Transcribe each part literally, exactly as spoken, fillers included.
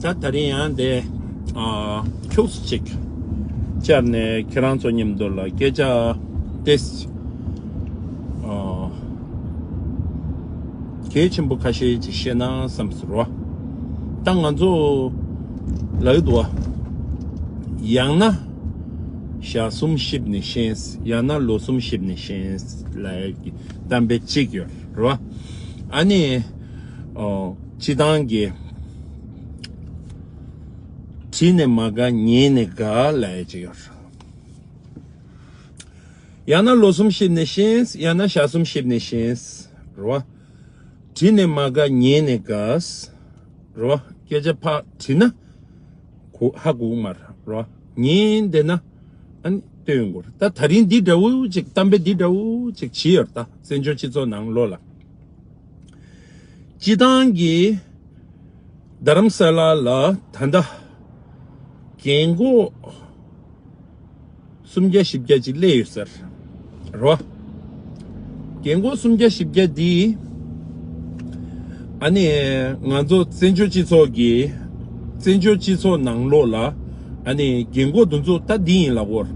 ད་ད་རིང་ཡང་འདི་ཨ་ཁྱུགས་ཅིག་བཅར་ནས་ཁྱེད་རང་ཚོ་མཉམ་དུ་ལ་སྐད་ཆ་ཏེས་ཨ་གལ་ཆེན་པོ་ཁ་ཤས་ཅིག་བཤད་ན་བསམ་ཟེར་བ། ད་ང་ཚོ་ལ་ཡོད་དོ། ཡང་ན་ཞག་གསུམ་གཤིབས་ནས་ཤེས། ཡང་ན་ལོ་གསུམ་གཤིབས་ནས་ཤེས་ལ་གཏམ་དཔེ་གཅིག་ཡོད་རེད་བ། ཨ་ནི་ཨོ་སྤྱི་བཏང་གི་བྲིས་ནས་མ་དགའ་ཉན་ནས་དགའ་ལབ་ཡ་ཅིག་ཡོད་རེད། ཡང་ན་ལོ་གསུམ་གཤིབས་ནས་ཤེས། ཡང་ན་ཞག་གསུམ་གཤིབས་ནས་ཤེས། རེད་བ། བྲིས་ནས་མ་དགའ་ཉན་ནས་དགའ། རེད་བ། སྐད་ཆ་ཕར་བྲིས་ན་གོ་ཧ་གོ་གི་མ་རེད་བ། ཉན་བསྡད་ན་ཨ་ནི་སྟོན་དགོས་རེད། ད་ད་རིང་འདི་འདྲ་བོ་ཅིག་གཏམ་དཔེ་འདི་འདྲ་བོ་ཅིག་བྱས་ཡོད་རེད། ད་བཙན་བྱོལ་སྤྱི་ཚོགས་ནང་ལོགས་ལ། སྤྱི་བཏང་གི་རྡ་རམ་ས་ལ་ལ་ད་ལྟ་རྒན་གོག་སུམ་བརྒྱ་བཞི་བརྒྱ་ཅིག་སླེབས་ཡོད་ཟེར། རེད་བ། རྒན་གོག་སུམ་བརྒྱ་བཞི་བརྒྱ་འདི་ཨ་ནི་ང་ཚོ་བཙན་བྱོལ་སྤྱི་ཚོགས་ཀྱི་བཙན་བྱོལ་སྤྱི་ཚོགས་ནང་ལོགས་ལ་ཨ་ནི་རྒན་གོག་འདི་ཚོ་ད་འདི་ཡིན་ལབ་དགོས།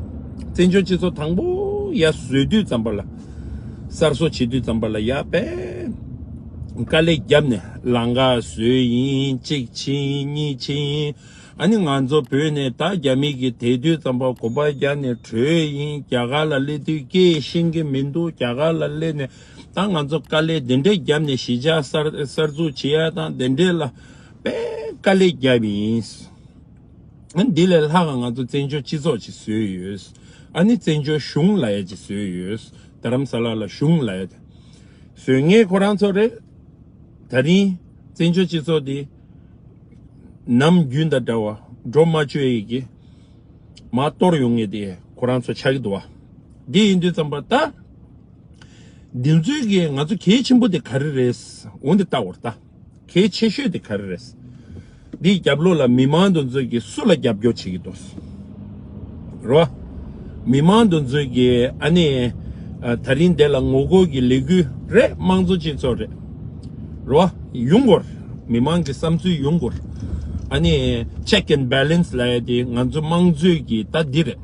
བཙན་བྱོལ་སྤྱི་ཚོགས་དང་པོ་ཡར་བཟོས་དུས་ཙམ་པ་ལ། གསར་བཟོ་བྱེད་དུས་ཙམ་པ་ལ་ཡར་དཔེ་དཀའ་ལས་བརྒྱབ་ནས་ལམ་ཁ་བཟོས་ཡིན། གཅིག་ཕྱིན་གཉིས་ཕྱིན། ཨ་ནི་ང་ཚོ་བོད་ནས་ད་རྒྱ་མི་གིས་དེད་དུས་ཙམ་པ་གོམ་པ་རྒྱག་ནས་བྲོས་ཡིན། རྒྱ་གར་ལ་སླེབས་དུས་སྐད་ཤེས་ཀྱི་མི་འདུག་རྒྱ་གར་ལ་སླེབས་ནས་ད་ང་ཚོ་དཀའ་ལས་དེ་འདྲས་བརྒྱབ་ནས་གཞིས་ཆགས་གསར་གསར་འཛུགས་བྱེད་ཡ་དང་དེ་འདྲས་ལ་དཔེ་དཀའ་ལས་བརྒྱབ་ཡིན། ཨ་ནི་འདི་ལས་ལྷག་ག་ང་ཚོ་བཙན་བྱོལ་སྤྱི་ཚོགས་ཅིག་བཟོས་ཡོད། ཨ་ནི་བཙན་བྱོལ་གཞུང་ལབ་ཡ་ཅིག་བཟོས་ཡོད། རྡ་རམ་ས་ལ་ལ་གཞུང་ལབ་ཡ་དེ་བཟོས་མཁན་ཁོ་རང་ཚོ་རེད། ད་རིང་བཙན་བྱོལ་སྤྱི་ཚོགས་འདི་ནམ་རྒྱུན་དང་འདྲ་བ་འགྲོ་མ་བཅུག་ཡས་ཀྱི་མར་གཏོར་ཡོང་མཁན་དེ་ཁོ་རང་ཚོ་ཆགས་ཀྱི་འདུག་བ། འདི་ཡིན་དུས་ཙམ་པ་ད་འདི་ཚོའི་གི་ང་ཚོ་གལ་ཆེན་པོ་དེ་ག་རེ་རེད། འོ་འདི་ལྟ་བར་ལྟ། གལ་ཆེ་ཤོས་དེ་ག་རེ་རེད། འདིའི་རྒྱབ་ལོགས་ལ་མི་མང་དེ་ཚོས་ཀྱིས་སུ་ལ་རྒྱབ་སྐྱོར་བྱེད་ཀྱི་འདུག་རེད་བ། མི་མང་དེ་ཚོས་ཀྱིས་ཨ་ནི་ཨ་ད་རིང་འདི་ལ་ངོ་རྒོལ་གྱི་ལས་འགུལ་རེད། དམངས་གཙོ་སྤྱི་ཚོགས་རེད། རེད་བ། ཡོང་དགོས་རེད། མི་མང་གི་བསམ་ཚུལ་ཡོང་དགོས་རེད། ཨ་ནི་check and balance་ལབ་ཡ་དེ་ང་ཚོ་དམངས་གཙོའི་གི་ད་འདི་རེད།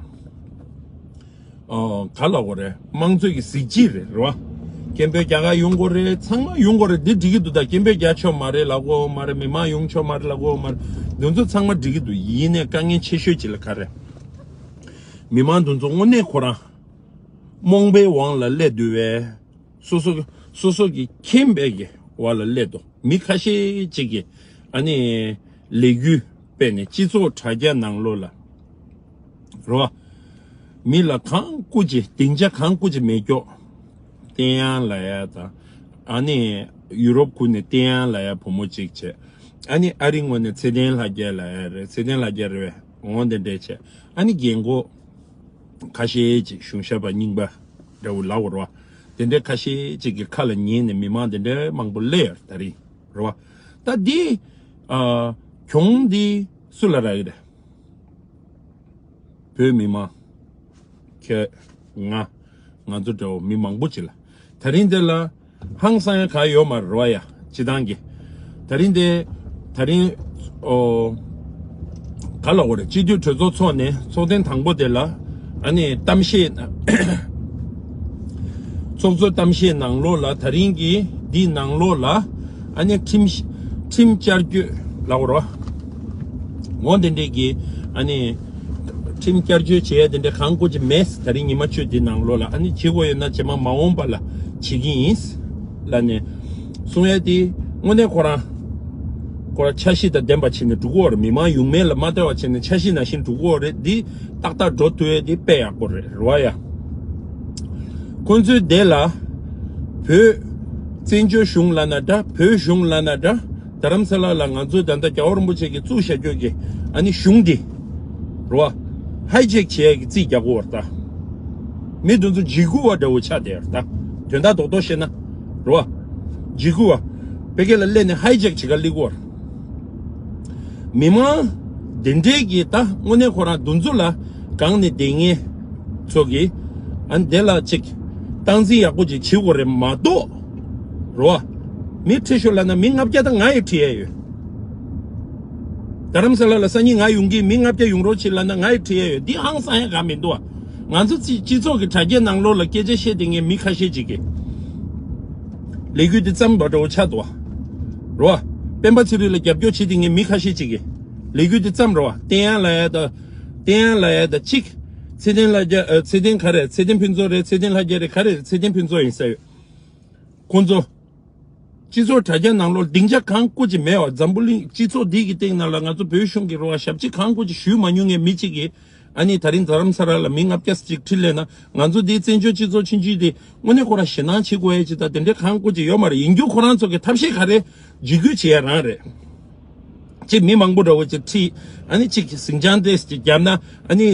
ཨོ། ག་ལ་གོ་རེད། དམངས་གཙོ་གི་གཟི་བརྗིད་རེད། རེད་བ། སྐད་འབོད་རྒྱག་ག་ཡོང་གོ་རེད། ཚང་མ་ཡོང་གོ་རེད། འདི་འགྲིག་གི་འདུག་ད་སྐད་འབོད་རྒྱག་ཆོག་མ་རེད་ལབ་གོ་མ་རེད། མི་མང་ཡོང་ཆོག་མ་རེད་ལབ་གོ་མ་རེད། འདི་ཚོ་ཚང་མ་འགྲིག་གི་འདུག་ཡིན་ནའི་དཀའ་ངལ་ཆེ་ཤོས་ཅིག་ལ་ག་རེད། མི་མང་འདི་ཚོ་དངོས་གནས་ཁོ་རང་རྨོངས་པའི་དབང་ལ་སླེབས་འདུག་བས། སོ་སོ་སོ་སོ་གི་ཁེངས་པའི་གི་བར་ལ་སླེབས་འདུག་མི་ཁ་ཤས་ཅིག་གིས་ཨ་ནི་ལས་འགུལ་སྤེལ་ནས་སྤྱི་ཚོགས་དྲ་རྒྱ་ནང་ལོགས་ལ་རོ། མི་ལ་གང་བཀུར་ཅིག་སྡིངས་ཆ་གང་བཀུར་ཅིག་མེད་སྐྱོ། བསྟན་དབྱངས་ལབ་ཡ་དང་ཨ་ནི་ཡུ་རོབ་ཁུལ་ནས་བསྟན་དབྱངས་ལབ་ཡ་བུ་མོ་ཅིག་བྱས། ཨ་ནི་ཨ་རི་ངོས་ནས་ཚེ་བརྟན་ལྷ་རྒྱལ་ལབ་ཡ་རེད། ཚེ་བརྟན་ལྷ་རྒྱལ་རེད་པས། འོ་དེ་འདྲས་བྱས། ཨ་ནི་རྒན་གོག་ཁ་ཤས་ཅིག་གཞུང་ཞབས་པ་རྙིང་པ་འདྲ་བོ་ལབ་དགོས་རེད་བ། དེ་འདྲའི་ཁ་ཤས་ཅིག་གི་ཁ་ལ་ཉན་ནས་མི་མང་དེ་འདྲའི་མང་པོ་སླེབས་ཡོད་རེད་ད་རིང་རེད་བ། ད་འདི་ཨ་གྱོང་འདི་སུ་ལ་རག་གི་རེད། བོད་མི་མང་། ཁྱེད། ང་། ང་ཚོ་འདྲ་བོ་མི་མང་པོ་ཅིག་ལ། ད་རིང་འདི་ལ་ཧང་སང་ཡ་ག་ཡོད་མ་རེད་བ་ཡ། སྤྱི་བཏང་གི། ད་རིང་འདི། ད་རིང་། ཨོ། ག་ལ་འོ་རེད། སྤྱི་འཐུས་གྲོས་ཚོགས་ཚོགས་ནས་ཚོགས་ཐེངས་དང་པོ་དེ་ལ། ཨ་ནི་གཏམ་བཤད། ཚོགས་གཙོ་གཏམ་བཤད་ནང་ལོགས་ལ་ད་རིང་གི་འདིའི་ནང་ལོགས་ལ། ཨ་ནི་ཁྲིམས་ཁྲིམས་བསྐྱར་བཅོས་ལབ་དགོས་རེད་བ། འོ་དེ་འདྲས་ཀྱི་ཨ་ནི་ཁྲིམས་བསྐྱར་བཅོས་བྱེད་ཡ་དེ་འདྲས་གང་དགོས་ཀྱི་མེད། ད་རིང་ཉི་མ་བཅུ་དེ་ནང་ལོགས་ལ་ཨ་ནི་བྱེད་དགོས་ཡོད་ན་རྗེས་མ་མ་འོངས་པ་ལ་བྱེད་ཀྱི་ཡིན་ལབ་ནས་གསུང་ཡ་དེ་དངོས་གནས་ཁོ་རང་ཁོ་རང་འཆར་གཞི་དང་ལྡན་པ་བྱས་ནས་འགྲོ་གི་ཡོད་རེད། མི་མང་ཡོངས་མེད་ལ་མ་ལྟོས་པ་བྱས་ནས་འཆར་གཞི་ནང་བཞིན་འགྲོ་གི་ཡོད་རེད། འདི་ཏག་ཏག་འགྲོ་ཐུབ་ཡ་དེ་དཔེ་ཡག་པོ་རེད་རེད་བ་ཡ། ཁོང་ཚོའི་སྡེ་ལ་བོད་བཙན་བྱོལ་གཞུང་ལབ་ན་འདྲ། བོད་གཞུང་ལབ་ན་འདྲ། རྡ་རམ་ས་ལ་ལ་ང་ཚོའི་ད་ལྟ་རྒྱལ་བ་རིན་པོ་ཆེ་གིས་བཙུགས་བཞག་རྒྱུ་གི་ཨ་ནི་གཞུང་འདི་རེད་བ། ཧའི་ཇེག་བྱེད་ཡ་གི་རྩིས་རྒྱག་གི་ཡོད་རེད་ད། མི་དེ་ཚོ་འཇིགས་སྐུལ་བ་འདྲ་བོ་ཆགས་བསྡད་ཡོད་རེད་ད། དོན་དག་རྡོག་རྡོག་བཤད་ན་རེད་བ། འཇིགས་སྐུལ་བ། བོད་སྐད་ལ་སླེབས་ནས་ཧའི་ཇེག་བྱེད་ག་སླེབས་ཀྱི་ཡོད་རེད། མི་མང་དེ་འདྲས་ཀྱིས་ད་དངོས་གནས་ཁོ་རང་འདི་ཚོ་ལ་སྒང་ནས་བསྡད་མཁན་ཚོ་གིས་ཨ་ནི་དེ་ལ་ཅིག་སྟངས་འཛིན་ཡག་པོ་ཅིག་བྱེད་དགོས་རེད་མ་གཏོགས་རེད་བ། མི་ཁྲི་ཤོ་ལབ་ན་མི་ལྔ་བརྒྱ་དང་ང་ཡི་ཁྲི་ཡ་ཡོད། རྡ་རམ་ས་ལ་ལ་སང་ཉིན་ང་ཡོང་གི། མི་ལྔ་བརྒྱ་ཡོང་རོགས་བྱེད་ལབ་ན་ང་ཡི་ཁྲིད་ཡ་ཡོད། འདི་ཧང་སང་ཡ་གང་མི་འདུག་ཨ། ང་ཚོ་སྤྱི་སྤྱི་ཚོགས་ཀྱི་དྲ་རྒྱའི་ནང་ལོགས་ལ་སྐད་ཆ་བཤད་དེ་ངས་མི་ཁ་ཤས་ཅིག་གིས་ལས་འགུལ་འདི་བརྩམས་པ་འདྲ་བོ་ཆགས་འདུག་ཨ། རེད་བ། སྤེན་པ་ཚེ་རིང་ལ་རྒྱབ་སྐྱོར་བྱེད་དེ་ངས་མི་ཁ་ཤས་ཅིག་གིས་ལས་འགུལ་འདི་བརྩམས་རེད་བ། བསྟན་དབྱངས་ལབ་ཡ་དང་། བསྟན་དབྱངས་ལབ་ཡ་དང་གཅིག་ཚེ་བརྟན་ལྷ་རྒྱལ། ཨ། ཚེ་བརྟན་ག་རེ། ཚེ་བརྟན་ཕུན་ཚོགས་རེད། ཚེ་བརྟན་ལྷ་རྒྱལ་རེད། ག་རེ་རེད། ཚེ་བརྟན་ཕུན་ཚོགས་ཡིན་ས་ཡོད། ཁོང་ཚོ་སྤྱི་ཚོགས་དྲ་རྒྱ་ནང་ལོགས་སྡིངས་ཆ་གང་བཀོད་ཅིག་མེད་བ། འཛམ་བུ་གླིང་སྤྱི་ཚོགས་འདི་གི་སྟེང་ནང་ལ་ང་ཚོ་བོད་གཞུང་གི་རེད་བ། ཞབས་ཕྱི་གང་བཀོད་ཅིག་ཞུས་མ་མྱོང་མཁན་མི་གཅིག་གིས། ཨ་ནི་ད་རིང་རྡ་རམ་ས་ལ་ལ་མི་ལྔ་བརྒྱ་ཅིག་ཁྲིད་སླེབས་ན། ང་ཚོ་འདིའི་བཙན་བྱོལ་སྤྱི་ཚོགས་ཆུང་ཆུང་འདི་དངོས་གནས་ཁོ་རང་ཞེད་སྣང་བྱེད་དགོས་ཡ་ཅིག་དང་དེ་འདྲའི་གང་བཀོད་ཅིག་ཡོད་མ་རེད། ཡིན་རྒྱུ་ཁོ་རང་ཚོ་གི་ཐབས་ཤེས་ག་རེ་འཇིགས་སྐུལ་བྱེད་ཡ་རང་རེད། ཅིག་མི་མང་པོ་འདྲ་བོ་ཅིག་ཁྲིད། ཨ་ནི་ཅིག་ཟིང་ཆ་འདྲ་ཅིག་བརྒྱབ་ན། ཨ་ནི་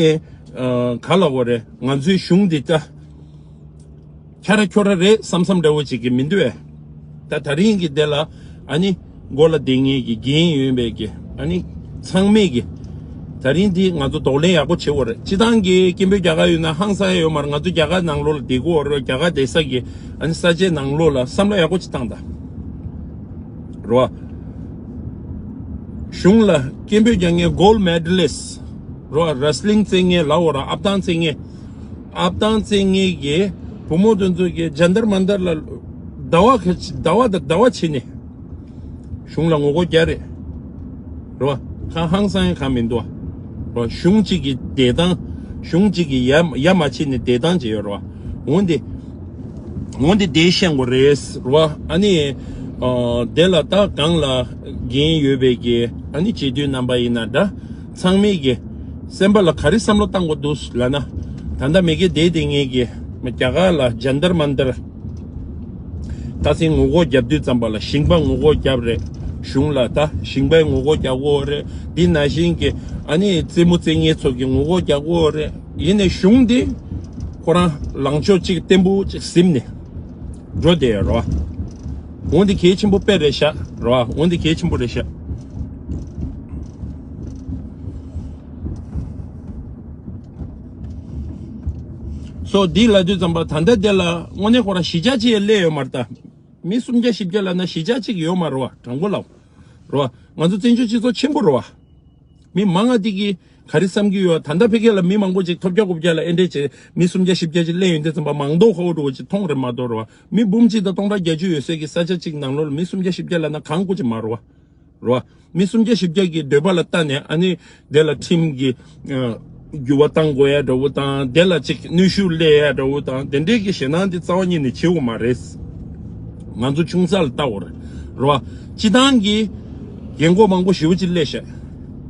ཨ། ག་ལབ་དགོས་རེད། ང་ཚོའི་གཞུང་འདི་ད་ཁྱ་ར་ཁྱོ་ར་རེད་བསམ་བསམ་འདྲ་བོ་ཅིག་གི་མི་འདུག་ཨེ། ད་ད་རིང་གི་དེ་ལ་ཨ་ནི་མགོ་ལ་བསྡད་མཁན་གྱི་འགན་ཡོད་པའི་གི་ཨ་ནི་ཚང་མས་གི་ད་རིང་འདི་ང་ཚོ་གདོང་ལེན་ཡག་པོ་བྱེད་དགོས་རེད། སྤྱི་བཏང་གི་སྐད་འབོད་རྒྱག་ག་ཡོད་ན་ཧང་སང་ཡ་ཡོད་མ་རེད། ང་ཚོ་རྒྱ་གར་ནང་ལོགས་ལ་བསྡད་ཀྱི་ཡོད་རེད། རྒྱ་གར་བསྡད་ས་གི་ཨ་ནི་ས་ཆའི་ནང་ལོགས་ལ་བསམ་བློ་ཡག་པོ་ཅིག་བཏང་དང་། རེད་བ། གཞུང་ལ་སྐད་འབོད་རྒྱག་མཁན་གོལ་མེ་ཌལ་ལིསི་རེད་བ། རེ་སི་ལིང་རྩེད་མཁན་ལབ་དགོས་རེད། ཨབ་ཐང་རྩེད་མཁན། ཨབ་ཐང་རྩེད་མཁན་གྱི་བུ་མོ་དེ་ཚོ་གི་ཇན་ཏར་མན་ཏར་ལ་ཟླ་བ་ཁ་ཟླ་བ་དང་ཟླ་བ་བྱས་ནས་གཞུང་ལ་ངོ་རྒོལ་རྒྱག་རེད། རེད་བ། གང་ཧང་སང་ཡང་གང་མི་འདུག་བ། རེད་བ། གཞུང་གཅིག་གི་བདེ་ཐང་། གཞུང་གཅིག་གི་ཡ་ཡ་མ་བྱས་ནས་བདེ་ཐང་བྱས་ཡོད་རེད་བ། འོན་ཏེ། འོན་ཏེ་དེ་ཤེས་དགོས་རེད། རེད་བ། ཨ་ནི། ཨ། དེ་ལ་ད་གང་ལ་འགན་ཡོད་པའི་གི་ཨ་ནི་སྤྱི་འཐུས་རྣམ་པ་ཡིན་ན་འདྲ། ཚང་མས་གི་སེམས་པ་ལ་ག་རེ་བསམ་བློ་བཏང་དགོས་འདུག་ལབ་ན། ད་ལྟ་མི་སྐད་བདེ་བདེ་ངེས་ཀྱི་རྒྱ་གར་ལ་ཇན་ཏར་མན་ཏར། ད་སེང་ངོ་རྒོལ་རྒྱབ་དུས་ཙམ་པ་ལ་ཞིང་པ་ངོ་རྒོལ་རྒྱབ་རེད། གཞུང་ལ་ད་ཞིང་པས་ངོ་རྒོལ་རྒྱག་དགོས་རེད། འདི་ནང་བཞིན་གྱི་ཨ་ནི་རྩེད་མོ་རྩེ་མཁན་ཚོ་གི་ངོ་རྒོལ་རྒྱག་དགོས་རེད། ཡིན་ནའི་གཞུང་འདི་ཁོ་རང་ལངས་ཕྱོགས་གཅིག་བརྟན་པོ་གཅིག་ཟིན་ནས་འགྲོ་བསྡད་ཡོད་རེད་བ། འོན་ཏེ་གལ་ཆེན་པོ་དཔེ་རེད་ཤག་རེད་བ། འོན་ཏེ་གལ་ཆེན་པོ་རེད་ཤག་སོ་འདི་ལབ་དུས་ཙམ་པ་ད་ལྟ་དེ་ལ་དངོས་གནས་ཁོ་རང་གཞིས་ཆགས་གཅིག་ཡང་སླེབས་ཡོད་མ་རེད་ད། མི་སུམ་བརྒྱ་བཞི་བརྒྱ་ལབ་ན་གཞིས་ཆགས་གཅིག་ཡོད་མ་རེད་བ། དྲང་པོ་ལབ། རེད་བ། ང་ཚོ་བཙན་བྱོལ་སྤྱི་ཚོགས་ཆེན་པོ་རེད་བ། མི་མང་ང་དེ་གི་ག་རེ་བསམ་གྱི་ཡོད། ད་ལྟ་ཕ་གི་ལ་མི་མང་པོ་ཅིག་ཐོབ་བརྒྱ་དགུ་བརྒྱ་ལ་ཨེ་འདྲས་བྱས་མི་སུམ་བརྒྱ་བཞི་བརྒྱ་ཅིག་སླེབས་ཡོང་དུས་ཙམ་པ་མང་དོག་ཁ་བོ་འདྲ་བོ་ཅིག་མཐོང་རེད་མ་གཏོགས་རེད་བ། མི་འབུམ་གཅིག་དང་སྟོང་ཕྲག་བརྒྱད་ཅུ་ཡོད་སའི་གི་ས་ཆ་གཅིག་ནང་ལོགས་ལ་མི་སུམ་བརྒྱ་བཞི་བརྒྱ་ལབ་ན་གང་བཀོད་ཅིག་མ་རེད་བ། རེད་བ། མི་སུམ་བརྒྱ་བཞི་བརྒྱ་གི་འདོད་པ་ལ་ལྟ་ནས་ཨ་ནི་དེ་ལ་ཁྲིམས་ཀྱི་ཨ་འགྱུར་བ་གཏང་དགོས་ཡ་འདྲ་བོ་དང་། དེ་ལ་ཅིག་གནོན་ཤུགས་སླེབས་ཡ་འདྲ་བོ་དང་། དེ་འདྲའི་གི་ཞེད་སྣང་དེ་རྩ་བ་ཉིད་ནས་བྱེད་དགོས་མ་རེད། ང་ཚོ་ཆུང་ས་ལ་ལྟ་དགོས་རེད། རེད་བ། སྤྱི་བཏང་གི་རྒན་གོག་མང་པོ་ཞེ་པོ་ཅིག་སླེབས་ཤག་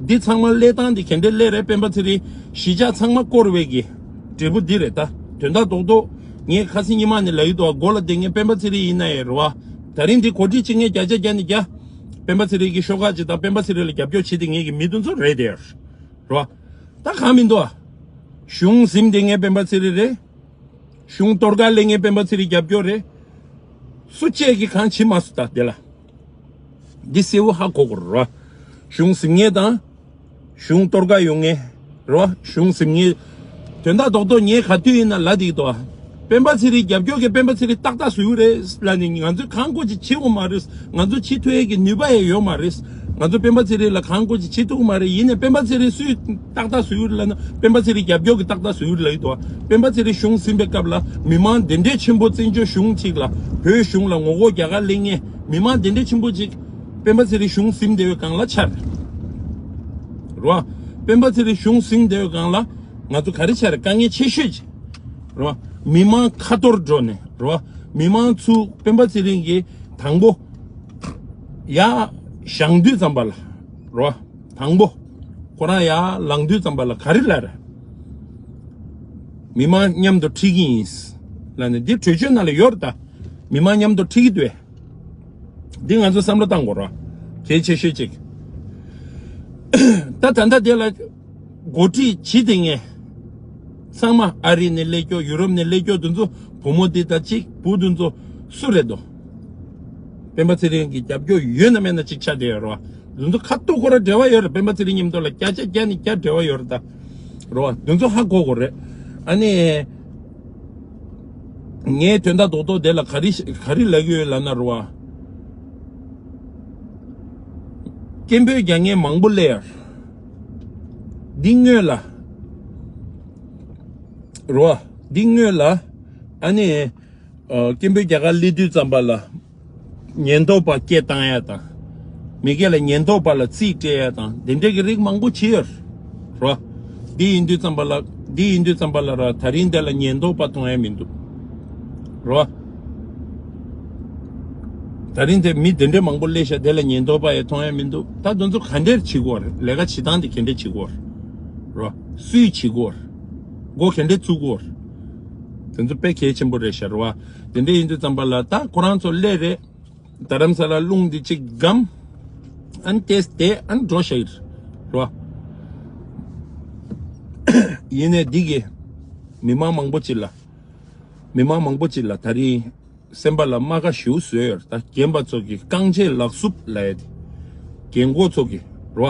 འདི་ཚང་མ་སླེབས་སྟངས་འདི་ག་འདྲ་སླེབས་རེད། སྤེན་པ་ཚེ་རིང་གཞིས་ཆགས་ཚང་མ་བསྐོར་བའི་གི་འབྲས་བུ་འདི་རེད་ད། དོན་དག་རྡོག་རྡོག་ངས་ཁ་སང་ཉི་མ་ནས་ལབ་ཀྱི་འདུག་བ། མགོ་ལ་བསྡད་མཁན་སྤེན་པ་ཚེ་རིང་ཡིན་ན་ཡང་རེད་བ། ད་རིང་འདི་གོ་སྒྲིག་བྱེད་མཁན་བརྒྱ་ཆ་བརྒྱ་ནས་བརྒྱ། སྤེན་པ་ཚེ་རིང་གི་ཤོག་ཁག་ཅིག་དང་སྤེན་པ་ཚེ་རིང་ལ་རྒྱབ་སྐྱོར་བྱེད་བསྡད་མཁན་གྱི་མི་དེ་ཚོ་རེད་དེ། རེད་བ། ད་གང་མི་འདུག་ཨ། གཞུང་ཟིན་བསྡད་མཁན་སྤེན་པ་ཚེ་རིང་རེད། གཞུང་གཏོར་ག་སླེབས་མཁན་སྤེན་པ་ཚེ་རིང་རྒྱབ་སྐྱོར་རེད། སུ་གཅིག་གིས་གང་བྱེད་མ་སོང་ད་དེ་ལ། འདི་གསལ་བོ་ཧ་གོ་དགོས་རེད་བ། གཞུང་ཟིན་མཁན་དང་། གཞུང་གཏོར་ག་ཡོང་མཁན། རེད་བ། གཞུང་ཟིན་མཁན། དོན་དག་རྡོག་རྡོག་ངས་ག་དུས་ཡིན་ན་ལབ་བསྡད་ཀྱི་འདུག་བ། སྤེན་པ་ཚེ་རིང་རྒྱབ་སྐྱོར་གྱི་སྤེན་པ་ཚེ་རིང་ཏག་ཏག་བཟོ་གི་རེད་ལབ་ནས་ང་ཚོས་གང་དགོས་ཅིག་བྱེད་དགོས་མ་རེད། ང་ཚོ་བྱེད་ཐུབ་ཡས་ཀྱི་ནུས་པ་ཡང་ཡོད་མ་རེད། ང་ཚོ་སྤེན་པ་ཚེ་རིང་ལ་གང་དགོས་ཅིག་བྱེད་ཐུབ་ཀྱི་མ་རེད། ཡིན་ནའི་སྤེན་པ་ཚེ་རིང་སུས་ཏག་ཏག་བཟོ་གི་རེད་ལབ་ན་སྤེན་པ་ཚེ་རིང་རྒྱབ་སྐྱོར་གྱིས་ཏག་ཏག་བཟོ་གི་རེད་ལབ་ཀྱི་འདུག་བ། སྤེན་པ་ཚེ་རིང་གཞུང་ཟིན་པའི་སྐབས་ལ་མི་མང་དེ་འདྲའི་ཆེན་པོ་བཙན་བྱོལ་གཞུང་གཅིག་ལ་བོད་གཞུང་ལ་ངོ་རྒོལ་རྒྱག་ག་སླེབས་མཁན་མི་མང་དེ་འདྲའི་ཆེན་པོ་ཅིག་སྤེན་པ་ཚེ་རིང་གཞུང་ཟིན་བསྡད་པའི་སྒང་ལ་འཆར། རེད་བ། སྤེན་པ་ཚེ་རིང་གཞུང་ཟིན་བསྡད་པའི་སྒང་ལ་ང་ཚོ་ག་རེ་འཆར། དཀའ་ངལ་ཆེ་ཤོས་ཅིག་རེད་བ། མི་མང་ཁ་གཏོར་འགྲོ་ནས་རེད་བ། མི་མང་ཚོ་སྤེན་པ་ཚེ་རིང་གིས་དང་པོ་ཡར་བཞེངས་དུས་ཙམ་པ་ལ་རེད་བ། དང་པོ་ཁོ་རང་ཡར་ལངས་དུས་ཙམ་པ་ལ་ག་རེ་ལབ་རེད། མི་མང་མཉམ་དུ་ཁྲིད་ཀྱི་ཡིན་ལབ་ནས། འདི་གྲོས་ཆོད་ནང་ལ་ཡོད་རེད་ད། མི་མང་མཉམ་དུ་ཁྲིད་ཀྱི་འདུག་བས། འདི་ང་ཚོ་བསམ་བློ་བཏང་དགོས་རེད། གལ་ཆེ་ཤོས་གཅིག་ད་ད་ལྟ་དེ་ལ་འགོ་ཁྲིད་བྱེད་བསྡད་མཁན་ཚང་མ་ཨ་རི་ནས་སླེབས་ཀྱོག་ཡུ་རོབ་ནས་སླེབས་ཀྱོག་དེ་ཚོ་བུ་མོ་འདི་དང་གཅིག་བུ་དེ་ཚོ་སུ་རེད་དོ། སྤེན་པ་ཚེ་རིང་གི་རྒྱབ་སྐྱོར་ཡོད་ན་མེད་ན་གཅིག་ཆགས་བསྡད་ཡོད་རེད་བ། དེ་ཚོ་ཁ་ཐུག་ཁོ་རང་འབྲེལ་བ་ཡོད་རེད། སྤེན་པ་ཚེ་རིང་མཉམ་དུ་ལ་བརྒྱ་ཆ་བརྒྱ་ནས་བརྒྱ་འབྲེལ་བ་ཡོད་རེད་ད། རེད་བ། དེ་ཚོ་ཧ་གོ་དགོས་རེད། ཨ་ནི། ངའི་དོན་དག་རྡོག་རྡོག་དེ་ལ་ག་རེ་ག་རེ་ལབ་ཀྱི་ཡོད་ལབ་ན་རེད་བ། སྐད་འབོད་རྒྱག་མཁན་མང་པོ་སླེབས་ཡ། འདི་སྔོན་ལ། རོ། འདི་སྔོན་ལ། ཨ་ནི། ཨ། སྐད་འབོད་རྒྱག་གར་སླེབས་དུས་ཙམ་པ་ལ། ཉེན་རྟོག་པ་སྐད་བཏང་ཡ་དང་། མི་སྒེར་ལ་ཉེན་རྟོག་པ་ལ་རྩིས་སྤྲད་ཡ་དང་དེ་འདྲའི་གི་རིགས་མང་པོ་བྱས་ཡོད་རེད། རོ། འདི་ཡིན་དུས་ཙམ་པ་ལ། འདི་ཡིན་དུས་ཙམ་པ་ལ་ར་ད་རིང་འདི་ལ་ཉེན་རྟོག་པ་མཐོང་ཡ་མི་འདུག་རོ། ད་རིང་དེ་མི་དེ་འདྲའི་མང་པོ་སླེབས་ཤག་དེ་ལ་ཉེན་རྟོག་པ་ཡང་མཐོང་ཡ་མི་འདུག་ད་དེ་ཚོ་ག་འདྲས་བྱེད་དགོས་རེད། ལས་ཀ་བྱེད་སྟངས་དེ་ག་འདྲས་བྱེད་དགོས་རེད། རོ། སུས་བྱེད་དགོས་རེད། འགོ་ག་འདྲས་བཙུགས་དགོས་རེད། དེ་ཚོ་དཔེ་གལ་ཆེན་པོ་རེད་ཤག་རོ། དེ་འདྲས་ཡིན་དུས་ཙམ་པ་ལ་ད་ཁོ་རང་ཚོ་སླེབས་རེད། རྡ་རམ་ས་ལ་རླུང་འདི་གཅིག་སྒམ། ཨན་ཏེས་ཏེ་ཨན་འགྲོ་ཤག་རེད། རོ། ཡིན་ནའི་འདི་གི་མི་མང་མང་པོ་ཅིག་ལ། མི་མང་མང་པོ་ཅིག་ལ་ད་རིང་སེམས་པ་ལ་རྨ་ཁ་ཞེ་པོ་བཟོས་ཡོད་རེད། ད་རྒན་པ་ཚོ་གི་རྐང་རྗེས་ལག་སུབ་ལབ་ཡ་དེ། རྒན་གོག་ཚོ་གི་རོ།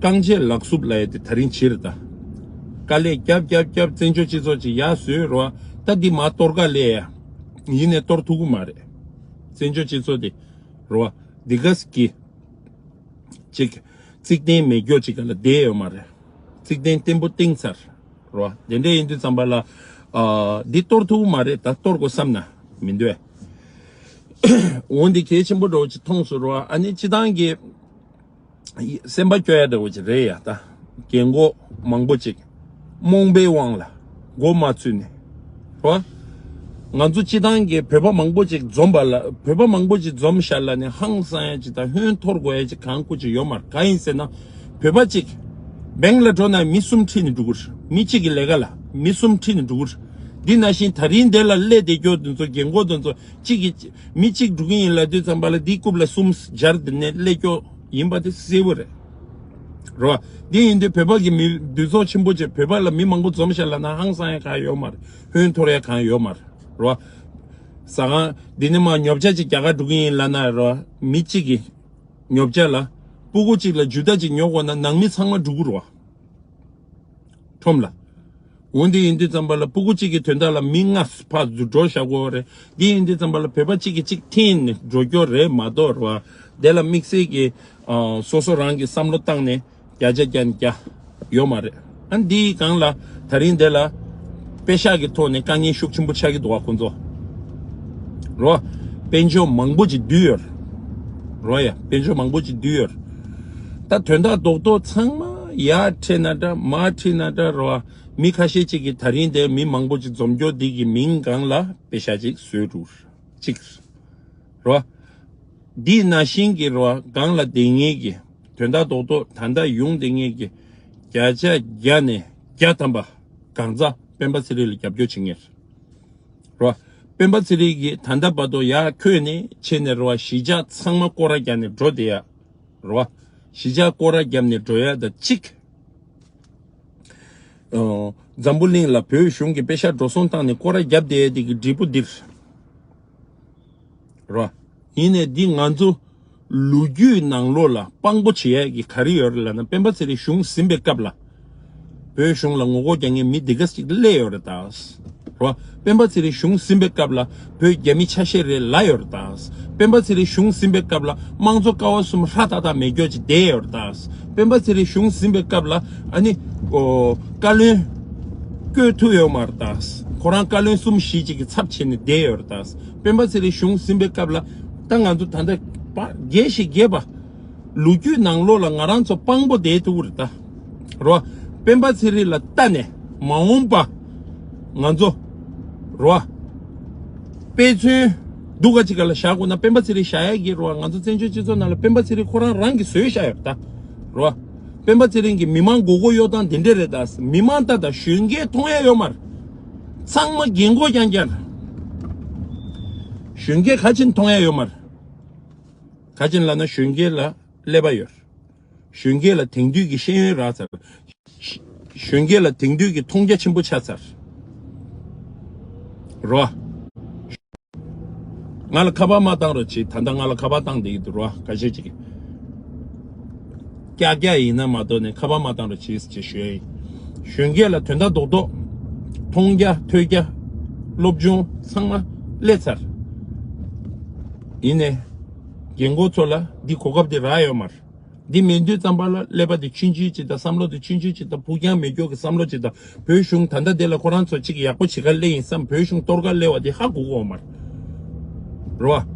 རྐང་རྗེས་ལག་སུབ་ལབ་ཡ་དེ་ད་རིང་བྱས་རེད་ད། དཀའ་ལས་རྒྱབ་རྒྱབ་རྒྱབ་བཙན་བྱོལ་སྤྱི་ཚོགས་ཅིག་ཡར་བཟོས་རོ། ད་འདི་མར་གཏོར་ཁ་སླེབས་ཡ། ཡིན་ནའི་གཏོར་ཐུབ་ཀྱི་མ་རེད། བཙན་བྱོལ་སྤྱི་ཚོགས་དེ་རོ། འདི་ག་ཟེ་གི་ཅིག་བརྩེ་གདན་མེད་རྒྱུ་ཅིག་ག་ལ་བསྡད་ཡོད་མ་རེད། བརྩེ་གདན་བརྟན་པོ་བཏིང་ཚར། རོ། དེ་འདྲ་ཡིན་དུས་ཙམ་པ་ལ། ཨ། འདི་གཏོར་ཐུབ་མ་རེད། ད་གཏོར་དགོས་བསམ་ན་མི་འདུག་འོ་འདི་གལ་ཆེན་པོ་འདྲ་བོ་ཅིག་མཐོང་སོང་རོ། ཨ་ནི་སྤྱི་བཏང་གི་སེམས་པ་སྐྱོ་ཡ་འདྲ་བོ་ཅིག་རེད་ཡ། ད་རྒན་གོག་མང་པོ་ཅིག་རྨོངས་པའི་དབང་ལ་མགོ་མ་ཚོས་ནས། རོ། ང་ཚོ་སྤྱི་བཏང་གི་བོད་པ་མང་པོ་ཅིག་འཛོམས་པ་ལ། བོད་པ་མང་པོ་ཅིག་འཛོམས་ཤག་ལབ་ནས་ཧང་སང་ཡ་ཅིག་དང་ཧོན་འཐོར་དགོས་ཡ་ཅིག་གང་སྐུ་ཅིག་ཡོད་མ་རེད། གང་ཡིན་ཟེར་ན། བོད་པ་ཅིག་བེང་ལ་འགྲོ་ན་མི་གསུམ་ཁྲིད་ནས་འགྲོ་གི་རེད། མི་གཅིག་གི་ལས་ཀ་ལ་མི་གསུམ་ཁྲིད་ནས་འགྲོ་གི་རེད། འདི་ནང་བཞིན་ད་རིང་འདི་ལ་སླེབས་བསྡད་རྒྱུ་འདི་ཚོ་རྒན་གོག་འདི་ཚོ་གཅིག་གིས་མི་གཅིག་འགྲོ་གི་ཡིན་ལབ་དུས་ཙམ་པ་ལ་འདིའི་རྐུབ་ལ་གསུམ་སྦྱར་བསྡད་ནས་སླེབས་རྒྱུ་ཡིན་པ་དེ་གསལ་པོ་རེད། རོ། འདི་ཡིན་དུས་བོད་པ་གི་མི་འདུས་ཚོགས་ཆེན་པོ་ཅིག་བོད་པ་ལ་མི་མང་པོ་འཛོམས་ཤག་ལབ་ན་ཧང་སང་ཡ་གང་ཡོད་མ་རེད། ཧོན་འཐོར་ཡ་གང་ཡོད་མ་རེད། རོ། ཟ་ཁང་འདི་ནས་མར་ཉོ་ཆ་ཅིག་རྒྱག་གར་འགྲོ་གི་ཡིན་ལབ་ན་རོ། མི་གཅིག་གི་ཉོ་ཆ་ལ་སྤུ་གུ་གཅིག་ལ་ཇུ་ཏ་ཅིག་ཉོ་དགོས་ན་ནང་མི་ཚང་མ་འགྲོ་གི་རོ། ཁྲོམ་ལ། འོ་འདི་ཡིན་དུས་ཙམ་པ་ལ་སྤུ་གུ་གཅིག་གི་དོན་དག་ལ་མི་ལྔ་ཕར་འགྲོ་བཞག་དགོས་རེད། འདི་ཡིན་དུས་ཙམ་པ་ལ་བོད་པ་གཅིག་གིས་གཅིག་འཐེན་ནས་འགྲོ་རྒྱུ་རེད་མ་གཏོགས་རེད་བ། དེ་ལ་དམིགས་བསལ་གྱི་ཨ། སོ་སོ་རང་གི་བསམ་བློ་བཏང་ནས་བརྒྱ་ཆ་བརྒྱ་ནས་བརྒྱ་ཡོད་མ་རེད། ཨ། འདིའི་སྒང་ལ་ད་རིང་འདི་ལ་པེ་ཤག་གི་ཐོག་ནས་དཀའ་ངལ་ཤུགས་ཆེན་པོ་ཆགས་ཀྱི་འདུག་བ་ཁོང་ཚོ། རོ། དཔལ་འབྱོར་མང་པོ་ཅིག་བསྡུས་ཡོད་རེད། རོ་ཡ། དཔལ་འབྱོར་མང་པོ་ཅིག་བསྡུས་ཡོད་རེད། ད་དོན་དག་རྡོག་རྡོག་ཚང་མ་ཡར་ཁྲིད་ན་འདྲ་མར་ཁྲིད་ན་འདྲ་རོ། མི་ཁ་ཤས་ཅིག་གིས་ད་རིང་དེ་མི་མང་པོ་ཅིག་འཛོམས་རྒྱུ་འདི་གི་མིང་སྒང་ལ་པེ་ཤག་ཅིག་བཟོས་འདུག་གཅིག་རོ། འདི་ནང་བཞིན་གྱི་རོ་སྒང་ལ་བསྡད་མཁན་གྱི་དོན་དག་རྡོག་རྡོག་ད་ལྟ་ཡོང་བསྡད་མཁན་གྱི་བརྒྱ་ཆ་བརྒྱ་ནས་བརྒྱ་ཐམ་པ་གང་ཚ་སྤེན་པ་ཚེ་རིང་ལ་རྒྱབ་སྐྱོར་བྱེད་མཁན་རེད། རོ། སྤེན་པ་ཚེ་རིང་གིས་ད་ལྟ་བར་དུ་ཡར་འཁོད་ནས་བྱས་ནས་རོ་གཞིས་ཆགས་ཚང་མ་སྐོར་ར་བརྒྱབ་ནས་འགྲོ་བསྡད་ཡ། རོ། གཞིས་ཆགས་སྐོར་ར་བརྒྱབ་ནས་འགྲོ་ཡ་ད་གཅིག་ཨོ། འཛམ་བུ་གླིང་ལ་བོད་གཞུང་གི་པེ་ཤག་འགྲོ་སོང་བཏང་ནས་སྐོར་ར་བརྒྱབ་བསྡད་ཡ་དེ་གི་འབྲས་བུ་འདིར། རོ། ཡིན་ནའི་འདི་ང་ཚོ་ལོ་རྒྱུས་ནང་ལོགས་ལ་དཔང་པོ་བྱེད་ཡ་གི་ག་རེ་ཡོད་རེད་ལབ་ན་སྤེན་པ་ཚེ་རིང་གཞུང་ཟིན་པའི་སྐབས་ལ། བོད་གཞུང་ལ་ངོ་རྒོལ་རྒྱག་མཁན་མི་འདི་ག་ཞིག་སླེབས་ཡོད་རེད་ད། རོ། སྤེན་པ་ཚེ་རིང་གཞུང་ཟིན་པའི་སྐབས་ལ་བོད་རྒྱ་མི་ཆ་ཤས་རེད་ལབ་ཡོད་རེད་ད། སྤེན་པ་ཚེ་རིང་གཞུང་ཟིན་པའི་སྐབས་ལ་དམངས་གཙོ་ཀ་བ་གསུམ་ཧྲ་ཏག་ཏག་མེད་རྒྱུ་ཅིག་བསྡད་ཡོད་རེད་ད། སྤེན་པ་ཚེ་རིང་གཞུང་ཟིན་པའི་སྐབས་ལ་ཨ་ནི། ཨོ། བཀའ་བློན་བསྐོས་ཐུབ་ཡོད་མ་རེད་ད། ཁོ་རང་བཀའ་བློན་གསུམ་བཞི་ཅིག་གི་ཚབ་བྱས་ནས་བསྡད་ཡོད་རེད་ད། སྤེན་པ་ཚེ་རིང་གཞུང་ཟིན་པའི་སྐབས་ལ་ད་ང་ཚོ་ད་ལྟ་པ་རྒས་ཤིང་རྒས་པ། ལོ་རྒྱུས་ནང་ལོགས་ལ་ང་རང་ཚོ་དཔང་པོ་བསྡད་ཐུབ་ཀྱི་རེད་ད། རོ། སྤེན་པ་ཚེ་རིང་ལ་ལྟ་ནས་མ་འོངས་པ་ང་ཚོ་རོ། དཔེ་མཚོན་སྡུག་ག་ཅིག་ག་ལ་བཞག་དགོས་ན་སྤེན་པ་ཚེ་རིང་བཞག་ཡ་གི་རོ། ང་ཚོ་བཙན་བྱོལ་སྤྱི་ཚོགས་ནང་ལ་སྤེན་པ་ཚེ་རིང་ཁོ་རང་རང་གིས་བཟོས་བཞག་ཡོད་ད། རོ། སྤེན་པ་ཚེ་རིང་གི་མི་མང་མགོ་སྐོར་གཡོག་སྟངས་དེ་འདྲས་རེད་ད། མི་མང་ལྟ་ད་གཞོན་སྐྱེས་མཐོང་ཡ་ཡོད་མ་རེད། ཚང་མ་རྒན་གོག་རྐྱང་རྐྱང་རེད། གཞོན་སྐྱེས་ག་ཅིག་མཐོང་ཡ་ཡོད་མ་རེད། ག་ཅིག་ལབ་ན་གཞོན་སྐྱེས་ལ་ཀླད་པ་ཡོད། གཞོན་སྐྱེས་ལ་དེང་དུས་ཀྱི་ཤེས་ཡོན་རག་ཚར། གཞོན་སྐྱེས་ལ་དེང་དུས་ཀྱི་མཐོང་རྒྱ་ཆེན་པོ་ཆགས་ཚར། རོ། ང་ལ་ཁ་པར་མ་བཏང་རོགས་གྱིས། ད་ལྟ་ང་ལ་ཁ་པར་བཏང་བསྡད་ཀྱི་འདུག་རོ། ཁ་ཤས་ཅིག་གིས། ཀྱག་ཀྱག་ཡིན་ན་མ་གཏོགས་ནས་ཁ་པར་མ་བཏང་རོགས་གྱིས་ཅེས་ཞུ་ཡ་ཡིན། གཞོན་སྐྱེས་ལ་དོན་དག་རྡོག་རྡོག་མཐོང་རྒྱ་ཐོས་རྒྱ། སློབ་སྦྱོང་ཚང་མ་སླེབས་ཚར། ཡིན་ནའི། རྒན་གོག་ཚོ་ལ་འདི་གོ་སྐབས་འདི་རག་ཡོད་མ་རེད། འདི་མེད་དུས་ཙམ་པ་ལ་ཀླད་པ་དེ་ཆུང་ཆུང་ཅིག་དང་བསམ་བློ་དེ་ཆུང་ཆུང་ཅིག་དང་ཕུགས་རྒྱང་མེད་རྒྱུ་གི་བསམ་བློ་ཅིག་དང་བོད་གཞུང་ད་ལྟ་དེ་ལ་ཁོ་རང་ཚོ་ཅིག་ཡག་པོ་བྱེད་ག་སླེབས་ཡིན་བསམ་བོད་གཞུང་གཏོར་ག་སླེབས་པ་དེ་ཧ་གོ་གི་ཡོད་མ་རེད། རེད་བ།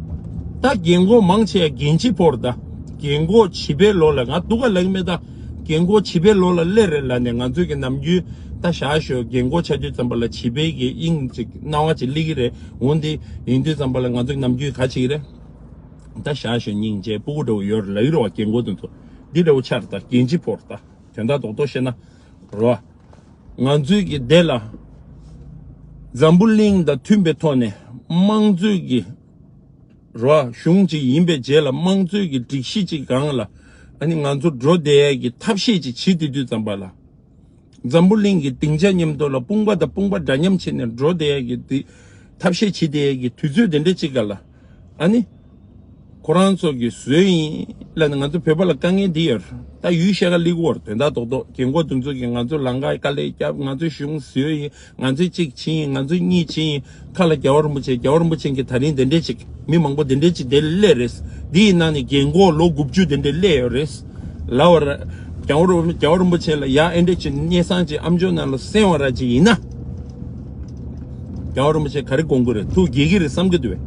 ད་རྒན་གོག་མང་ཆེ་རྒན་བྱིས་པོ་རེད་ད། རྒན་གོག་བྱིས་པའི་ལོ་ལ་ང་སྡུག་ག་ལབ་ཀྱི་མེད་ད། རྒན་གོག་བྱིས་པའི་ལོ་ལ་སླེབས་རེད་ལབ་ནས་ང་ཚོའི་གི་ནམ་རྒྱུན་ད་བཞག་ཞོག་རྒན་གོག་ཆགས་དུས་ཙམ་པ་ལ་བྱིས་པའི་གི་དབྱིངས་ཅིག་སྣང་བ་ཅིག་སླེབས་ཀྱི་རེད། འོན་ཏེ་ཡིན་དུས་ཙམ་པ་ལ་ང་ཚོའི་ནམ་རྒྱུན་ག་བྱེད་ཀྱི་རེད། ད་བཞག་ཞོག་སྙིང་རྗེ་སྤུ་གུ་འདྲ་བོ་ཡོད་རེད་ལབ་ཀྱི་རེད་བ་རྒན་གོག་དེ་ཚོ། འདི་འདྲ་བོ་ཆགས་རེད་ད་རྒན་བྱིས་པོ་རེད་ད། དོན་དག་རྡོག་རྡོག་བཤད་ན། རེད་བ། ང་ཚོའི་གི་སྡེ་ལ། འཛམ་བུ་གླིང་དང་མཐུན་པའི་ཐོག་ནས་དམངས་གཙོའི་གི། རེད་བ་གཞུང་ཅིག་ཡིན་པའི་རྗེས་ལ་དམངས་གཙོའི་གི་སྒྲིག་གཞི་ཅིག་སྒང་ལ། ཨ་ནི་ང་ཚོ་འགྲོ་བསྡད་ཡས་ཀྱི་ཐབས་ཤེས་ཅིག་བྱེད་བསྡད་དུས་ཙམ་པ་ལ། འཛམ་བུ་གླིང་གི་སྡིངས་ཆ་མཉམ་དུ་ལ་དཔུང་པ་དང་དཔུང་པ་འདྲ་མཉམ་བྱས་ནས་འགྲོ་བསྡད་ཡས་ཀྱི་དེ་ཐབས་ཤེས་བྱེད་བསྡད་ཡས་ཀྱི་དུས་ཚོད་དེ་འདྲ་ཅིག་ག་ལ། ཨ་ནི། ཁོ་རང་ཚོ་གི་བཟོས་ཡིན་ལབ་ནས་ང་ཚོ་བོད་པ་ལ་དཀའ་ངལ་འདི་ཡོད་རེད། ད་ཡུལ་ཤ་ཁ་ལི་གོར་དོན་དག་རྡོག་རྡོག་རྒན་གོག་དེ་ཚོ་གིས་ང་ཚོ་ལང་ཀ་དཀའ་ལས་བརྒྱབ། ང་ཚོ་གཞུང་བཟོས་ཡིན། ང་ཚོས་གཅིག་བྱིན་ཡིན། ང་ཚོས་གཉིས་བྱིན་ཡིན། ཁ་ལ་རྒྱལ་བ་རིན་པོ་ཆེ་རྒྱལ་བ་རིན་པོ་ཆེ་གི་ད་རིང་དེ་འདྲས་ཅིག་མི་མང་པོ་དེ་འདྲས་ཅིག་དེ་སླེབས་རེད། འདི་ཡི་ནང་ནས་རྒན་གོག་ལོ་དགུ་བཅུ་དེ་འདྲས་སླེབས་ཡོད་རེད། ལབ་པ་རེད། རྒྱལ་བ་རིན་རྒྱལ་བ་རིན་པོ་ཆེ་ལ་ཡ་ཨེ་འདྲས་ཅིག་སྙན་སེང་ཅིག་ཨམ་ཅོག་ནང་ལ་གསན་པ་ར་ཅིག་ཡིན་ན། རྒྱལ་བ་རིན་པོ་ཆེ་ག་རེ་དགོངས་ཀྱི་རེད། ཐུགས་དགྱེས་ཀྱི་རེད་བསམ་གྱི་འདུག་བས།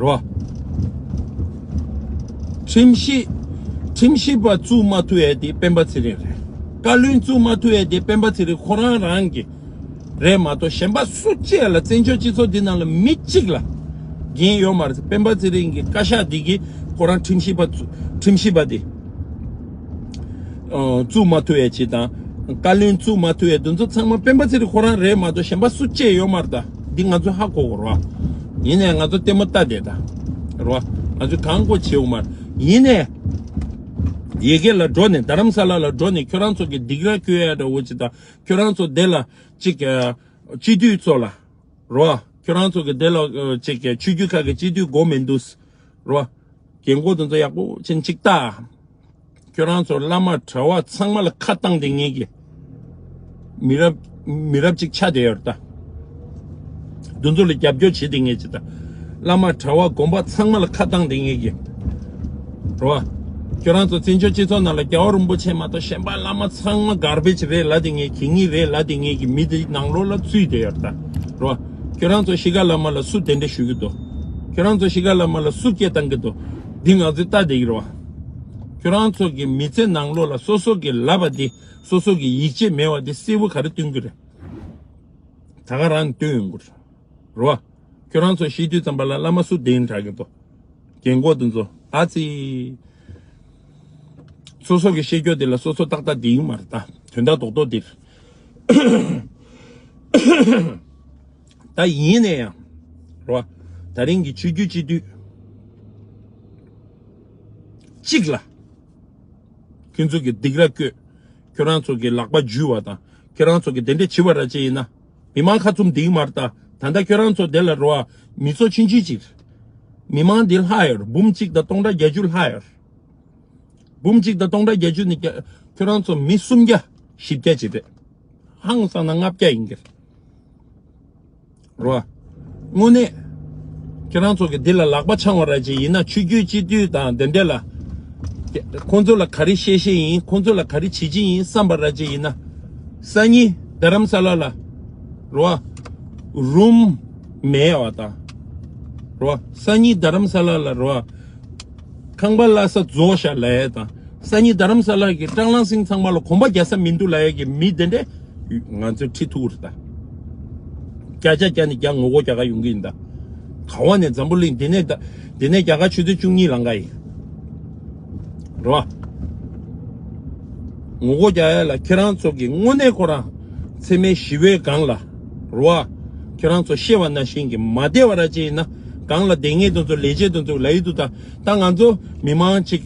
རོ། ཁྲིམས་ཞིབ། ཁྲིམས་ཞིབ་པ་བཙུགས་མ་ཐུབ་ཡས་དེ་སྤེན་པ་ཚེ་རིང་རེད། བཀའ་བློན་བཙུགས་མ་ཐུབ་ཡས་དེ་སྤེན་པ་ཚེ་རིང་ཁོ་རང་རང་གི་རེད་མ་གཏོགས་གཞན་པ་སུ་གཅིག་ལ་བཙན་བྱོལ་སྤྱི་ཚོགས་འདི་ནང་ལ་མི་གཅིག་ལ་འགན་ཡོད་མ་རེད། སྤེན་པ་ཚེ་རིང་གི་བཀའ་ཤག་འདི་གིས་ཁོ་རང་ཁྲིམས་ཞིབ་པ་བཙུགས་ཁྲིམས་ཞིབ་པ་དེ། ཨོ། བཙུགས་མ་ཐུབ་ཡས་ཅིག་དང་། བཀའ་བློན་བཙུགས་མ་ཐུབ་ཡས་དེ་ཚོ་ཚང་མ་སྤེན་པ་ཚེ་རིང་ཁོ་རང་རེད་མ་གཏོགས་གཞན་པ་སུ་གཅིག་ཡོད་མ་རེད་ད། འདི་ང་ཚོ་ཧ་གོ་དགོས་རེད་བ། ཡིན་ནའི་ང་ཚོ་ལྟད་མོ་ལྟ་བསྡད་ད། རེད་བ། ང་ཚོས་གང་དགོས་བྱེད་དགོས་མ་རེད། ཡིན་ནའི། ཡ་གི་ལ་འགྲོ་ནས་རྡ་རམ་ས་ལ་ལ་འགྲོ་ནས་ཁྱོད་རང་ཚོ་གི་སྡིགས་ར་སྐྱོན་ཡ་འདྲ་བོ་ཅིག་དང་ཁྱོད་རང་ཚོ་དེ་ལ་ཅིག་སྤྱི་འཐུས་ཚོ་ལ། རོ། ཁྱོད་རང་ཚོ་གི་དེ་ལ་ཨ་ཅིག་གི་ཆོས་བརྒྱུད་ཁག་གི་སྤྱི་འཐུས་དགོས་མི་འདུག་རོ། རྒན་གོག་དེ་ཚོ་ཡག་པོ་ཅན་ཅིག་ལྟ། ཁྱོད་རང་ཚོ་བླ་མ་གྲྭ་བ་ཚང་མ་ལ་ཁ་བཏང་དེ་ངེད་ཀྱི་མི་རབས་མི་རབས་ཅིག་ཆགས་བསྡད་ཡོད་རེད་ད། དེ་ཚོ་ལ་རྒྱབ་སྐྱོར་བྱེད་དེ་ངེད་ཀྱི་ད། བླ་མ་གྲྭ་བ་དགོན་པ་ཚང་མ་ལ་ཁ་བཏང་དེ་ངེད་ཀྱི། རོ། ཁྱོད་རང་ཚོ་བཙན་བྱོལ་སྤྱི་ཚོགས་ནང་ལ་རྒྱལ་བ་རིན་པོ་ཆེ་མ་གཏོགས་གཞན་པ་བླ་མ་ཚང་མ་གར་བེཇ་རེད་ལབ་དེ་ངས་གད་སྙིགས་རེད་ལབ་དེ་ངས་ཀྱི་མི་དེ་ནང་ལོགས་ལ་ཚུད་དེ་ཡོད་ད། རོ། ཁྱོད་རང་ཚོ་ཤི་ཀ་བླ་མ་ལ་སུ་དེ་འདྲ་ཞུ་གི་འདུག་ཁྱོད་རང་ཚོ་ཤི་ཀ་བླ་མ་ལ་སུ་སྐད་བཏང་གི་འདུག་འདི་ང་ཚོས་ལྟ་བསྡད་ཀྱི་རེད་བ། ཁྱོད་རང་ཚོ་གི་མི་ཚེ་ནང་ལོགས་ལ་སོ་སོ་གི་ལབ་པ་དེ་སོ་སོ་གི་ཡིད་ཆེས་མེད་པ་དེ་གསལ་པོ་ག་རེ་སྟོན་གི་རེད། ད་ག་རང་སྟོན་ཡོང་གི་རེད། རོ། ཁྱོད་རང་ཚོ་ཤི་དུས་ཙམ་པ་ལ་བླ་མ་སུ་བདེན་དྲག་གི་འདུག་རྒན་གོག་དེ་ཚོ་ཨ་ཙི། སོ་སོ་གི་ཤེས་རྒྱུ་དེ་ལ་སོ་སོ་ཏག་ཏག་བདེན་མ་རེད་ད། དོན་དག་རྡོག་རྡོག་འདིར། ད་ཡིན་ནའི་ཡང་། རོ། ད་རིང་གི་ཆོས་བརྒྱུད་སྤྱི་འཐུས་གཅིག་ལ། ཁྱོད་ཚོ་གི་སྡིགས་ར་བསྐྱོན། ཁྱོད་རང་ཚོ་གི་ལག་པ་འཇུ་བ་དང་། ཁྱོད་རང་ཚོ་གི་དེ་འདྲས་བྱེད་པ་ར་ཅིག་ཡིན་ན། མི་མང་ཁ་བཙུམ་འདིག་མར་ལྟ། ད་ལྟ་ཁྱོད་རང་ཚོ་དེ་ལ་རོ་བ། མི་ཚོ་ཆུང་ཆུང་ཅིག་མི་མང་འདི་ལྷག་ཡོད། འབུམ་གཅིག་དང་སྟོང་ཕྲག་བརྒྱད་ཅུ་ལྷག་ཡོད། འབུམ་གཅིག་དང་སྟོང་ཕྲག་བརྒྱད་ཅུ་ནི་ཁྱོད་རང་ཚོ་མི་སུམ་བརྒྱ་བཞི་བརྒྱ་ཅིག་རེད། ཧང་སང་ན་ལྔ་བརྒྱ་ཡིན་གྱི་རེད། རོ། དངོས་གནས། ཁྱེད་རང་ཚོ་གི་འདི་ལ་ལག་པ་འཆང་བ་ར་ཅིག་ཡིན་ན་ཆོས་བརྒྱུད་སྤྱི་འཐུས་དང་དེ་འདྲས་ལ། ཁོང་ཚོ་ལ་ག་རེ་བཤད་བཤད་ཡིན། ཁོང་ཚོ་ལ་ག་རེ་བྱེད་ཀྱི་ཡིན་བསམ་པ་ར་ཅིག་ཡིན་ན། སང་ཉིན་རྡ་རམ་ས་ལ་ལ། རོ། རུམ་མེད་པ་དང་། རོ། སང་ཉིན་རྡ་རམ་ས་ལ་ལ་རོ། ཁང་པ་སླ་ས་རྫོགས་ཤག་ལབ་ཡས་དང་། སང་ཉིན་རྡ་རམ་ས་ལ་གི་སྲང་ལམ་སེང་ཚང་མ་ལ་གོམ་པ་རྒྱག་ས་མི་འདུག་ལབ་ཡས་ཀྱི་མི་དེ་འདྲས་ང་ཚོས་ཁྲིད་ཐུབ་རེད་ད། བརྒྱ་ཆ་བརྒྱ་ནས་བརྒྱ་ངོ་རྒོལ་རྒྱག་ག་ཡོང་གི་ཡིན་ད། ག་བ་ནས་འཛམ་བུ་གླིང་འདི་ནས་ད། འདི་ནས་རྒྱ་གར་ཆུ་ཚོད་བཅུ་གཉིས་ལང་ག་ཡིན། རེད་བ། ངོ་རྒོལ་རྒྱག་ཡས་ལ་ཁྱེད་རང་ཚོ་གི་དངོས་གནས་ཁོ་རང་འཚེ་མེད་ཞི་བའི་སྒང་ལ། རེད་བ། ཁྱེད་རང་ཚོ་ཤེས་པ་ནང་བཞིན་གྱི་མ་བསྡད་པ་ར་ཅིག་ཡིན་ན་སྒང་ལ་བསྡད་མཁན་དེ་ཚོ་ལས་བྱེད་དེ་ཚོ་ལ་ཡིད་དུ་ད། ད་ང་ཚོ་མི་མང་ཅིག་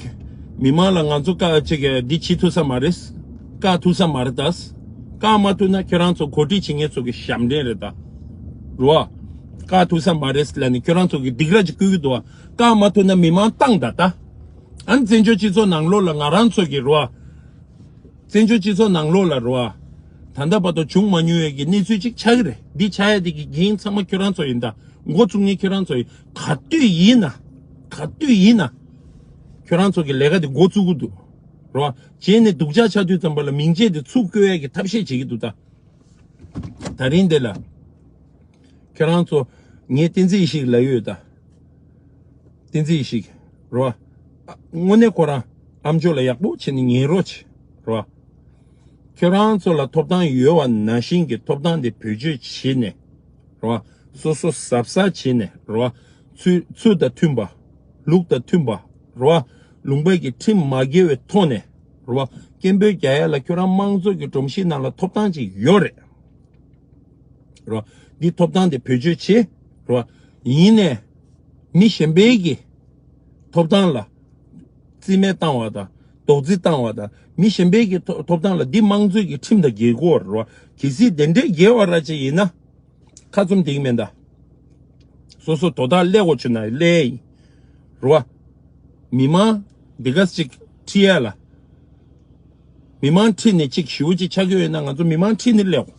མི་མང་ལ་ང་ཚོ་བཀག་ཅིག་འདི་བྱེད་ཐུབ་ས་མ་རེད། བཀག་ཐུབ་ས་མ་རེད་ད། བཀག་མ་ཐུབ་ན་ཁྱོད་རང་ཚོ་གོ་སྒྲིག་བྱེད་མཁན་ཚོ་གི་ཞབས་འདྲེན་རེད་ད། རོ། བཀག་ཐུབ་ས་མ་རེད་ལབ་ནས་ཁྱོད་རང་ཚོ་གི་སྡིགས་ར་ཅིག་བསྐུལ་གི་འདུག་བ། བཀག་མ་ཐུབ་ན་མི་མང་བཏང་ད་ད། ཨ་ནི་བཙན་བྱོལ་སྤྱི་ཚོགས་ནང་ལོགས་ལ་ང་རང་ཚོ་གི་རོ། བཙན་བྱོལ་སྤྱི་ཚོགས་ནང་ལོགས་ལ་རོ། ད་ལྟ་བར་དུ་བྱུང་མ་མྱོང་བའི་གི་གནས་ཚུལ་ཅིག་ཆགས་ཀྱི་རེད། འདི་ཆགས་ཡ་དེ་གི་འགན་ཚང་མ་ཁྱོད་རང་ཚོ་ཡིན་ད། འགོ་བཙུགས་མཁན་ཁྱོད་རང་ཚོ་ཡིན། ག་དུས་ཡིན་ན། ག་དུས་ཡིན་ན། ཁྱོད་རང་ཚོ་གི་ལས་ཀ་དེ་འགོ་བཙུགས་གི་འདུག་རོ། བྱས་ནས་སྡུག་ཅག་ཆགས་དུས་ཙམ་པ་ལ་མིང་ཆད་དེ་ཚུར་བཀོལ་ཡས་ཀྱི་ཐབས་ཤེས་བྱེད་ཀྱི་འདུག་ད། ད་རིང་འདི་ལ། ཁྱོད་རང་ཚོ། ངས་བསྟན་འཛིན་ཡེ་ཤེས་ལབ་ཡོད་ད། བསྟན་འཛིན་ཡེ་ཤེས། རོ། ཨ། དངོས་གནས་ཁོ་རང་ཨ་མཆོག་ལ་ཡག་པོ་བྱས་ནས་ཉན་རོགས་བྱེད། རོ། ཁྱོད་རང་ཚོ་ལ་ཐོབ་ཐང་ཡོད་པ་ནང་བཞིན་གྱི་ཐོབ་ཐང་དེ་བེད་སྤྱོད་བྱས་ནས། རོ། སོ་སོ་གཟབ་གཟབ་བྱས་ནས། རོ། ཚུལ་ཚུལ་དང་མཐུན་པ། ལུགས་དང་མཐུན་པ། རོ། ལུང་པའི་གི་ཁྲིམས་མ་འགལ་བའི་ཐོག་ནས། རོ། སྐད་འབོད་རྒྱག་ཡ་ལ་ཁྱོད་རང་དམངས་གཙོ་གི་སྒྲོམ་གཞི་ནང་ལ་ཐོབ་ཐང་ཅིག་ཡོད་རེད། རོ། འདི་ཐོབ་ཐང་དེ་བེད་སྤྱོད་བྱེད། རོ། ཡིན་ནས། མི་གཞན་པའི་གི་ཐོབ་ཐང་ལ་རྩིས་མེད་བཏང་བ་དང་རྡོག་རྫིས་བཏང་བ་དང་། མི་གཞན་པའི་གི་ཐོ་ཐོབ་ཐང་ལ་འདི་དམངས་གཙོའི་གི་ཁྲིམས་དང་འགལ་གྱི་ཡོད་རེད། རོ། གལ་སྲིད་དེ་འདྲའི་འགལ་བ་ར་ཅིག་ཡིན་ན། ཁ་བཙུམ་བསྡད་ཀྱི་མེད་ད། སོ་སོ་དོ་བདག་སླེབས་དགོས་བྱུང་ན་སླེབས་ཡིན། རོ། མི་མང་འདི་ག་ཅིག་ཁྲིད་ཡ་ལ། མི་མང་ཁྲིད་ནས་ཅིག་ཞེ་པོ་ཅིག་ཆགས་ཀྱི་ཡོད་ན་ང་ཚོ་མི་མང་ཁྲིད་ནས་སླེབས་དགོས།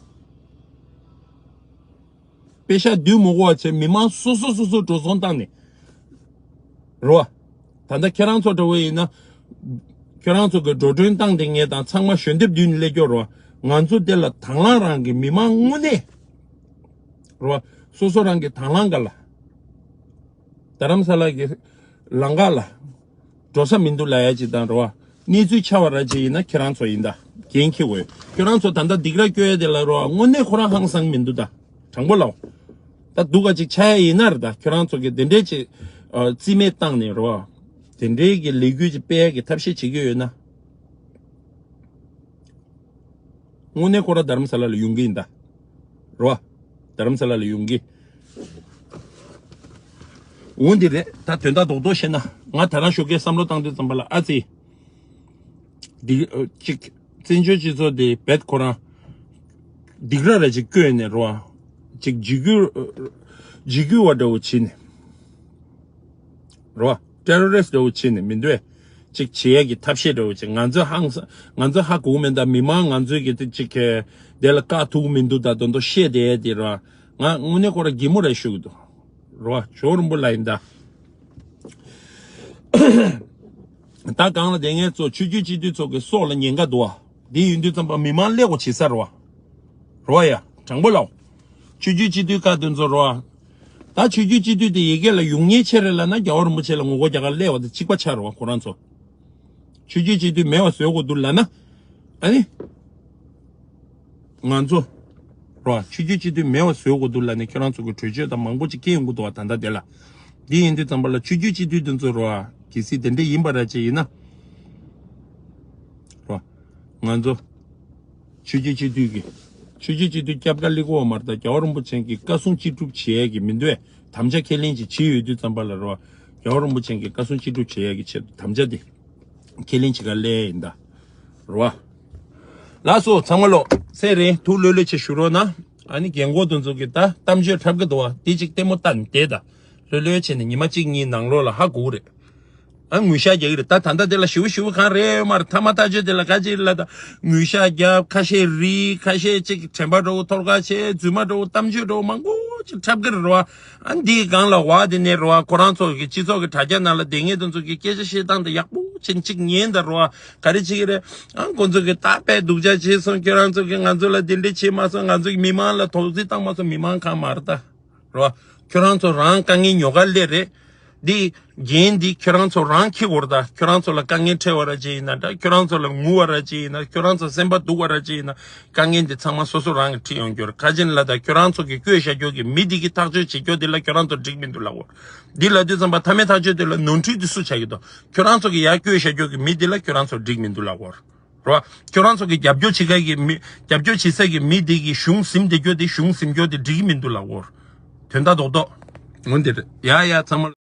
པེ་ཤག་བསྡུས་མི་དགོས་པ་བྱས་མི་མང་སོ་སོ་སོ་སོ་འགྲོ་སོང་བཏང་ནས། རོ། ད་ལྟ་ཁྱེད་རང་ཚོ་འདྲ་བོ་ཡིན་ན། ཁྱེད་རང་ཚོ་གི་འགྲོ་གྲོན་བཏང་དེ་ངས་དང་ཚང་མ་ཞལ་འདེབས་བསྡུས་ནས་སླེབས་ཀྱོག་རོ། ང་ཚོ་དེ་ལ་དང་བླངས་རང་གི་མི་མང་དངོས་གནས། རོ། སོ་སོ་རང་གི་དང་བླངས་ག་ལ། རྡ་རམ་ས་ལ་གི་ལམ་ཁ་ལ་འགྲོ་ས་མི་འདུག་ལབ་ཡ་ཅིག་དང་རོ། གནས་ཚུལ་ཆགས་པ་ར་ཅིག་ཡིན་ན་ཁྱེད་རང་ཚོ་ཡིན་ད། འགན་འཁྱེར་དགོས། ཁྱེད་རང་ཚོ་ད་ལྟ་སྡིགས་ར་སྐྱོ་ཡ་དེ་ལ་རོ། དངོས་གནས་ཁོ་རང་ཧང་སང་མི་འདུག་ད། དྲང་པོ་ལབ། ད་སྡུག་ག་ཅིག་ཆགས་ཡ་ཡིན་ན་རེད་ད། ཁྱེད་རང་ཚོ་གི་དེ་འདྲའི་ཅིག་ཨ། རྩིས་མེད་བཏང་ནས་རོ། དེ་འདྲའི་གི་ལས་འགུལ་ཅིག་སྤེལ་ཡ་གི་ཐབས་ཤེས་བྱེད་ཀྱི་ཡོད་ན། དངོས་གནས་ཁོ་རང་རྡ་རམ་ས་ལ་ལ་ཡོང་གི་ཡིན་ད། རོ། རྡ་རམ་ས་ལ་ལ་ཡོང་གི། འོ་འདི་རེད་ད། དོན་དག་རྡོག་རྡོག་བཤད་ན། ང་དེ་རང་ཞོགས་ཀས་བསམ་བློ་བཏང་དུས་ཙམ་པ་ལ་ཨ་ཙི། འདི་ཨ། ཅིག་བཙན་བྱོལ་སྤྱི་ཚོགས་འདི་རྦད་ཁོ་རང་སྡིགས་ར་ར་ཅིག་བསྐྱོན་ནས་རོ། ཅིག་འཇིགས་སྐུལ་ཨ། འཇིགས་སྐུལ་བ་འདྲ་བོ་བྱས་ནས། རོ། ཊེ་རོ་རི་སི་འདྲ་བོ་བྱས་ནས་མི་འདུག་གས། ཅིག་བྱེད་ཡས་ཀྱི་ཐབས་ཤེས་འདྲ་བོ་ཅིག་ང་ཚོས་ཧང་སང་། ང་ཚོས་ཧ་གོ་གི་མེད་ད། མི་མང་ང་ཚོས་ཀྱི་དེ་ཅིག་གི་དེ་ལ་བཀག་ཐུབ་ཀྱི་མི་འདུག་ད། དོན་དུ་བཤད་བསྡད་ཡས་དེ་རོ། ང་དངོས་གནས་ཁོ་ར་གད་མོ་ར་ཤོར་གི་འདུག་རོ། ཇོ་རིན་པོ་ལགས་ཡིན་ད། ད་གང་ལ་དེ་ངས་ཚོ་ཆོས་བརྒྱུད་སྤྱི་འཐུས་ཚོ་གི་སྲོག་ལ་ཉེན་ཁ་འདུག་བ། འདི་ཡིན་དུས་ཙམ་པ་མི་མང་སླེབས་དགོས་བྱེད་ས་རོ། རོ་ཡ། དྲང་པོ་ལབ། ཆོས་བརྒྱུད་སྤྱི་འཐུས་ཁག་དེ་ཚོ་རོ། ད་ཆོས་བརྒྱུད་སྤྱི་འཐུས་དེ་ཡ་གི་ལ་ཡོང་མཁན་ཆེ་རེད་ལབ་ན་རྒྱལ་བ་རིན་པོ་ཆེ་ལ་ངོ་རྒོལ་རྒྱག་གར་སླེབས་པ་དང་གཅིག་པ་ཆགས་རེད་བ། ཁོ་རང་ཚོ། ཆོས་བརྒྱུད་སྤྱི་འཐུས་མེད་པ་བཟོ་དགོས་འདུག་ལབ་ན། ཨ་ནི། ང་ཚོ། རོ། ཆོས་བརྒྱུད་སྤྱི་འཐུས་མེད་པ་བཟོ་དགོས་འདུག་ལབ་ནས་ཁྱོད་རང་ཚོ་གི་གྲོས་ཆོད་དང་མང་པོ་ཅིག་སྐྱེལ་ཡོང་གི་འདུག་བ། ད་ལྟ་དེ་ལ། འདི་ཡིན་དུས་ཙམ་པ་ལ་ཆོས་བརྒྱུད་སྤྱི་འཐུས་དེ་ཚོ་རོ། གལ་སྲིད་དེ་འདྲ་ཡིན་པ་ར་ཅིག་ཡིན་ན། རོ། ང་ཚོ། ཆོས་བརྒྱུད་སྤྱི་འཐུས་ཀྱི། ཆོས་བརྒྱུད་སྤྱི་འཐུས་སྐྱབས་ཀ་ལི་གོ་བ་མར་དང་རྒྱལ་བ་རིན་པོ་ཆེ་གི་བཀའ་གསུང་ཅི་སྒྲུབ་བྱེད་ཡས་ཀྱི་མི་འདུག་ཨེ། དམ་བཅའ་ཁས་ལེན་ཅིག་བྱེད་ཡོད་དུས་ཙམ་པ་ལ་རོ། རྒྱལ་བ་རིན་པོ་ཆེ་གི་བཀའ་གསུང་ཅི་སྒྲུབ་བྱེད་ཡས་ཀྱི་ཆེད་དུ་དམ་བཅའ་དེ་ཁས་ལེན་བྱེད་ག་སླེབས་ཡིན་ད། རོ། ལགས་སོ་ཚང་མ་ལོ། ཚེ་རིང་ཐུགས་ལྷོད་ལྷོད་བྱས་བཞུགས་རོགས་གནང་། ཨ་ནི་རྒན་གོག་དེ་ཚོ་གི་ད་གཏམ་བརྗོད་འཁྲབ་གི་འདུག་བ། དེ་ཅིག་ལྟད་མོ་ལྟ་ནས་བསྡད་ད། ལྷོད་ལྷོད་བྱས་ནས་ཉི་མ་གཅིག་གཉིས་ནང་ལོགས་ལ་ཧ་གོ་གི་རེད། ཨ། ངུ་ཤག་རྒྱག་གི་རེད་ད། ད་ལྟ་དེ་ལ་ཞེ་པོ་ཞེ་པོ་གང་རེད་ཡོད་མ་རེད། ཐ་མ་ཐག་ཆོད་དེ་ལ་ག་ཅིག་ལ་ད་ངུ་ཤག་རྒྱབ། ཁ་ཤས་རིལ། ཁ་ཤས་ཅིག་དྲན་པ་འདྲ་བོ་འཐོར་ཁ་བྱས། རྫུན་མ་འདྲ་བོ་གཏམ་བརྗོད་འདྲ་བོ་མང་པོ་ཅིག་འཁྲབ་གི་རེད་རོ། ཨ། འདིའི་སྒང་ལ་བ་དེ་ནས་རོ། ཁོ་རང་ཚོ་གི་སྤྱི་ཚོགས་ཀྱི་དྲ་རྒྱ་ནང་ལ་བསྡད་མཁན་དེ་ཚོ་གི་སྐད་ཆ་བཤད་སྟངས་དེ་ཡག་པོ་ཅིག་ཅིག་ཉན་ད་རོ། ག་རེ་བྱེད་ཀྱི་རེད། ཨ། ཁོ་ཚོ་གི་ད་དཔེ་སྡུག་ཅག་བྱས་སོང་། ཁྱོད་རང་ཚོ་གི་ང་ཚོ་ལ་དེ་འདྲ་བྱས་མ་སོང་། ང་ཚོ་གི་མི་མང་ལ་དོགས་སེལ་བཏང་མ་སོང་། མི་མང་གང་མ་རེད་ད། རོ། ཁྱོད་རང་ཚོ་རང་དཀའ་ངལ་ཉོ་ག་སླེབས་རེད། འདི་འགན་འདི་ཁྱོད་རང་ཚོ་རང་འཁྱེར་དགོས་རེད་ད། ཁྱོད་རང་ཚོ་ལ་དཀའ་ངལ་འཕྲད་པ་ར་ཅིག་ཡིན་ན་འདྲ། ཁྱོད་རང་ཚོ་ལ་ངུ་བ་ར་ཅིག་ཡིན་ན། ཁྱོད་རང་ཚོ་སེམས་པ་སྡུག་པ་ར་ཅིག་ཡིན་ན། དཀའ་ངལ་འདི་ཚང་མ་སོ་སོ་རང་གིས་འཁྲིད་ཡོང་རྒྱུ་རེད། ག་ཅི་ཡིན་ལབ་ད། ཁྱོད་རང་ཚོ་གིས་བསྐོས་བཞག་རྒྱུ་གི་མི་འདི་གིས་ཐག་གཅོད་བྱེད་རྒྱུ་འདི་ལ་ཁྱོད་རང་ཚོ་འགྲིག་མི་འདུག་ལབ་དགོས། འདི་ལབ་དུས་ཙམ་པ་མཐའ་མའི་ཐག་གཅོད་འདི་ལ་ནོར་འཁྲུལ་འདི་སུ་བྱ་གི་འདུག། ཁྱོད་རང་ཚོ་གིས་ཡར་བསྐོས་བཞག་རྒྱུ་གི་མི་འདི་ལ་ཁྱོད་རང་ཚོ་འགྲིག་མི་འདུག་ལབ་དགོས་རེད། རོ། ཁྱོད་རང་ཚོ་གི་རྒྱབ་སྐྱོར་བྱེད་མཁན་གྱི་མི། རྒྱབ་སྐྱོར་བྱེད་ས་གི་མི་དེ་གི་གཞུང་ཟིན་བསྡད་རྒྱུ་དེ། གཞུང་ཟིན་རྒྱུ་དེ་འགྲིག་གི་མི་འདུག་ལབ་དགོས། དོན་དག་རྡོག་རྡོག་འོ་འདི་རེད། ཡ་ཡ་ཚང་མ།